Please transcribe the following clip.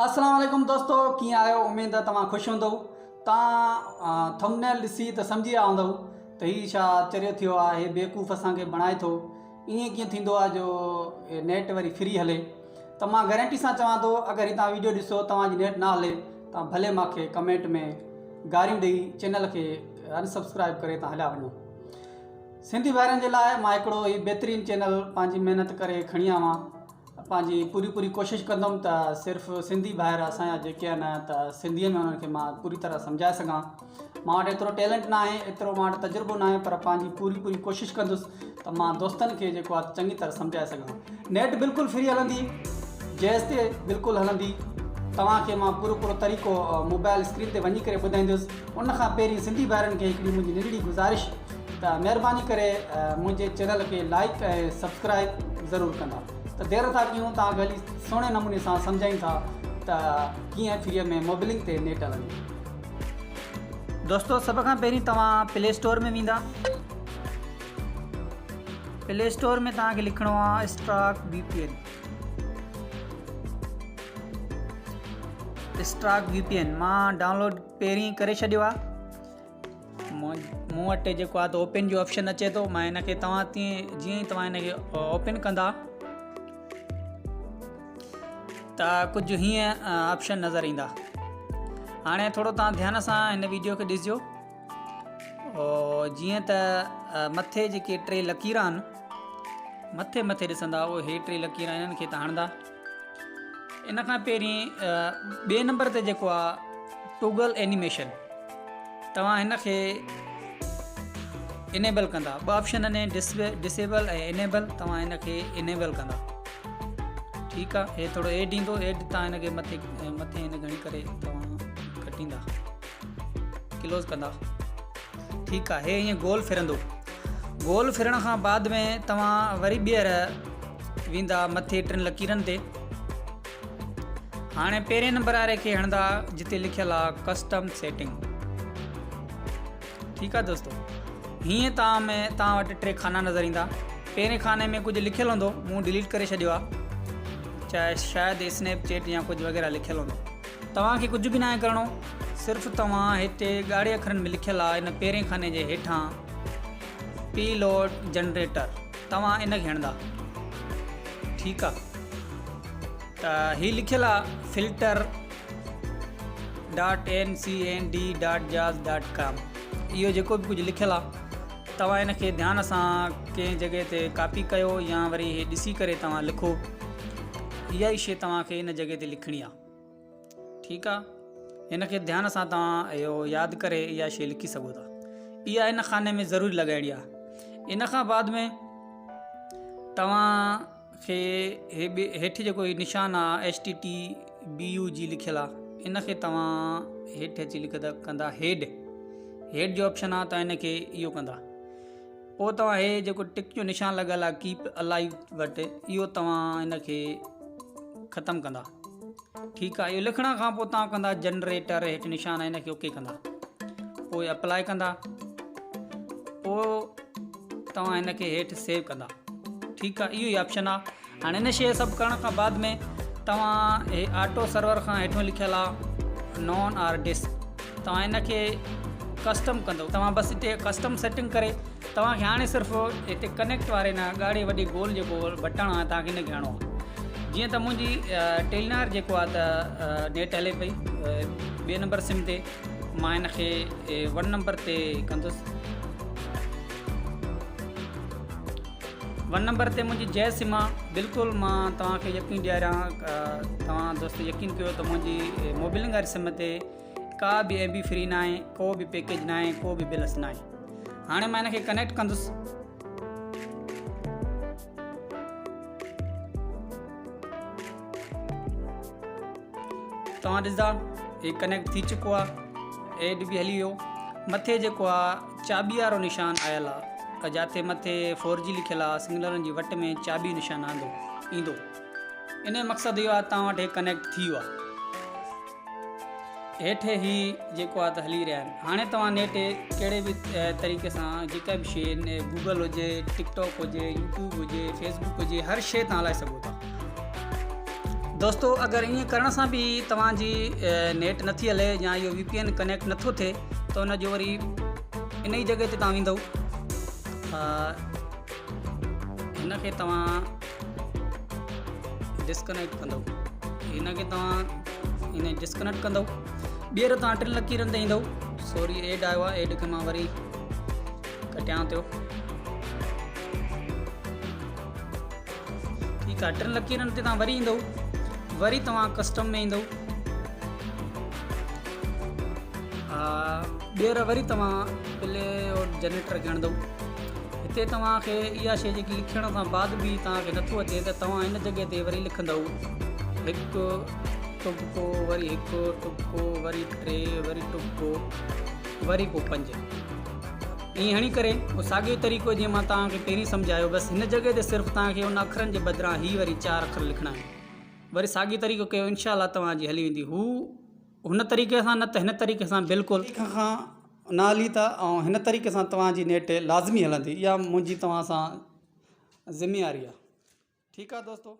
السلام عليڪم دوستو ڪيئن آهيو اميد ته توهان خوش هوندو تان ٿمنيل ڏسي ته سمجهي ويا هوندو ته هي ڇا چريو ٿيو آهي هي بيوقوف اسان کي بڻائي ٿو ائين ڪيئن ٿيندو آهي جو نيٽ وري فري هلي ته مان گارنٽي سان چوان ٿو اگر هي توهان ويڊيو ڏسو توهان جي نيٽ نه هلي تان ڀلي مانکي ڪمينٽ ۾ گاريون ڏئي چينل کي انسبسڪرائب ڪري تان هليا وڃو سنڌي ڀائرن جي لاء مان هڪڙو هي بهترين چينل پنهنجي محنت ڪري کڻي آوان پنهنجي پوري پوري ڪوشش ڪندم ته صرف سنڌي ڀائر اسان جا جيڪي آهن ته سنڌيء ۾ انهن کي مان پوري طرح سمجهائي سگهان مان وٽ ايترو ٽيلنٽ نه آهي ايترو مان وٽ تجربو نه آهي پر پنهنجي پوري پوري ڪوشش ڪندس ته مان دوستن کي جيڪو آهي چڱي طرح سمجهائي سگهان نيٽ بلڪل فري هلندي جيس تي بلڪل هلندي توهان کي مان پورو پورو طريقو موبائل اسڪرين تي وڃي ڪري ٻڌائيندس ان کان پهرين سنڌي ڀائرن کي هڪڙي منهنجي ننڍڙي گذارش ته مهرباني ڪري منهنجي چينل کي لائيڪ ۽ سبسڪرائيب ضرور ڪندا ته دير نٿا ڪيون توهان کي هلي سهڻي نموني سان سمجهايون ٿا ته ڪيئن فري ۾ موبلنگ تي نيٽ هلندي. دوستو سڀ کان پهرين توهان پلي اسٽور ۾ ويندا پلي اسٽور ۾ توهان کي لکڻو آهي اسٽراڪ وي پي اين اسٽراڪ وي پي اين مان ڊائونلوڊ پهرين ڪري ڇڏيو آهي مون وٽ جيڪو آهي ته اوپن جو آپشن اچي ٿو مان هن کي توهان تيئن جيئن ئي توهان هن کي اوپن ڪندا ته ڪجهه هيئن آپشن نظر ايندا هاڻي ٿورو توهان ڌيان سان هن ويڊيو کي ڏسجو جيئن ته مٿي جيڪي ٽي لڪير آهن مٿي مٿي ڏسندا اهي هي ٽي لڪير انهن کي تان هڻندا ان کان پهرين ٻئي نمبر تي جيڪو آهي ٽوگل اينيميشن توهان هن کي انيبل ڪندا ٻه آپشن آهن ڊسيبل ۽ انيبل توهان هن کي انيبل ڪندا ٺيڪ آهي هي ٿورو ايڊ ايندو ايڊ توهان هن کي مٿي مٿي هن گهڻي ڪري توهان ڪٽيندا ڪلوز ڪندا ٺيڪ آهي هي ائين گول ڦرندو گول ڦرڻ کان بعد ۾ توهان وري ٻيهر ويندا مٿي ٽن لڪيرن تي هاڻي پهرين نمبر واري کي هڻندا جتي لکيل آ ڪسٽم سيٽنگ ٺيڪ آ دوستو هيئن توهان ۾ توهان وٽ ٽي خانا نظر ايندا پهرين خاني ۾ ڪجهه لکيل هوندو مون ڊيليٽ ڪري ڇڏيو آ چاهي شايد اسنيپ چيٽ يا ڪجهه وغيره لکيل هوندو توهان کي ڪجهه به ناهي ڪرڻو صرف توهان هتي ڳاڙهي اکرن ۾ لکيل آ ان پهرين خاني جي هيٺان پي لوڊ جنريٽر توهان ان کي هڻندا ٺيڪ آ ته هي لکيل آ filter dot N C N D dot Jazz dot com اهو جيڪو به ڪجهه لکيل آ توهان ان کي ڌيان سان ڪنهن جڳهه تي ڪاپي ڪيو يا وري هي ڏسي ڪري توهان لکو اها ئي شي توهان کي ان جڳهه تي لکڻي آ ٺيڪ آ هن کي ڌيان سان توهان اهو ياد ڪري اها شي لکي سگهو ٿا اها ان خاني ۾ ضروري لڳائڻي آ ان کان بعد ۾ توهان کي هي هيٺ جيڪو هي نشان آ H T T B U G لکيل آ ان کي توهان هيٺ اچي لکندا ڪندا هيڊ هيڊ جو آپشن آ توهان ان کي اهو ڪندا پوء توهان هي جيڪو ٽڪ جو نشان لڳل آ ڪيپ الائيو وٽ اهو توهان ان کي ختم ڪندا ٺيڪ آ اهو لکڻ کان پوء توهان ڪندا جنريٽر هيٺ نشان آهي ان کي اوڪي ڪندا پوء اپلائي ڪندا پوء توهان هن کي هيٺ سيو ڪندا ٺيڪ آ اهو ئي آپشن آ هاڻي ان شيء سڀ ڪرڻ کان بعد ۾ توهان هي آٽو سرور کان هيٺون لکيل آ نان آر ڊسڪ توهان ان کي ڪسٽم ڪندو توهان بس هتي ڪسٽم سيٽنگ ڪري توهان کي هاڻي صرف هتي ڪنيڪٽ واري نه ڳاڙهي وڏي گول جيڪو بٽڻ آ توهان کي ان کي هڻڻو آ جيئن ته منهنجي ٽيلينار جيڪو آ ته نيٽ هلي پئي ٻئي نمبر سم تي مان ان کي ون نمبر تي ڪندس ون نمبر تي منهنجي جئه سم آ بلڪل مان توهان کي يقين ڏياريان توهان دوست يقين ڪيو ته منهنجي موبلنگ واري سم تي ڪا به ايم بي فري ناهي ڪو به پيڪيج ناهي ڪو به بلس ناهي هاڻي مان هن کي ڪنيڪٽ ڪندس توهان ڏسندا هي ڪنيڪٽ ٿي چڪو آ ايڊ به هلي ويو مٿي جيڪو آ چاٻي وارو نشان آيل آ جاتي مٿي فور جي لکيل آ سگنلن جي وٽ ۾ چاٻي نشان آندو ايندو ان جو مقصد اهو آ توهان وٽ هي ڪنيڪٽ ٿي ويو آ هيٺ هي جيڪو آ ته هلي رهيا آهن هاڻي توهان نيٽ ڪهڙي به طريقي سان جيڪا به شي گوگل هجي ٽڪ ٽاڪ هجي يوٽيوب هجي فيسبوڪ هجي هر شي توهان هلائي سگهو ٿا. دوستو اگر ائين ڪرڻ سان به توهان جي نيٽ نٿي هلي يا اهو وي پي اين ڪنيڪٽ نٿو ٿئي ته ان جو وري ان ئي جڳهه تي توهان ويندو هن کي توهان ڊسڪنيڪٽ ڪندو هن کي توهان هن ڊسڪنيڪٽ ڪندو ٻيهر توهان ٽن لڪيرن تي ايندو سوري ايڊ آيو آهي ايڊ کي مان وري ڪٽيان ٿو ٺيڪ آ ٽن لڪيرن تي توهان وري ايندو وري توهان ڪسٽم ۾ ايندو ٻيهر وري توهان پلي اور جنريٽر کي هڻندو هتي توهان کي اها شي جيڪي لکڻ کان بعد به توهان کي نٿو اچي ته توهان هن جڳهه تي وري لکندو هڪ ٽبڪو وري هڪ ٽبڪو وري ٽي وري ٽبڪو وري پوء پنج ائين هڻي ڪري اهو ساڳيو طريقو جيئن مان توهان کي پهرين سمجهايو بس هن جڳهه تي صرف توهان کي ان اکرن جي بدران هي وري چار اکر لکڻا آهن وري ساڳيو طريقو ڪيو انشاء الله توهان جي هلي ويندي هو هن طريقي سان نه ته هن طريقي سان بلڪل کان نه هلي ته ۽ هن طريقي سان توهان جي نيٽ لازمي هلندي اها منهنجي توهان سان ذميواري آهي ٺيڪ آهي دوستو.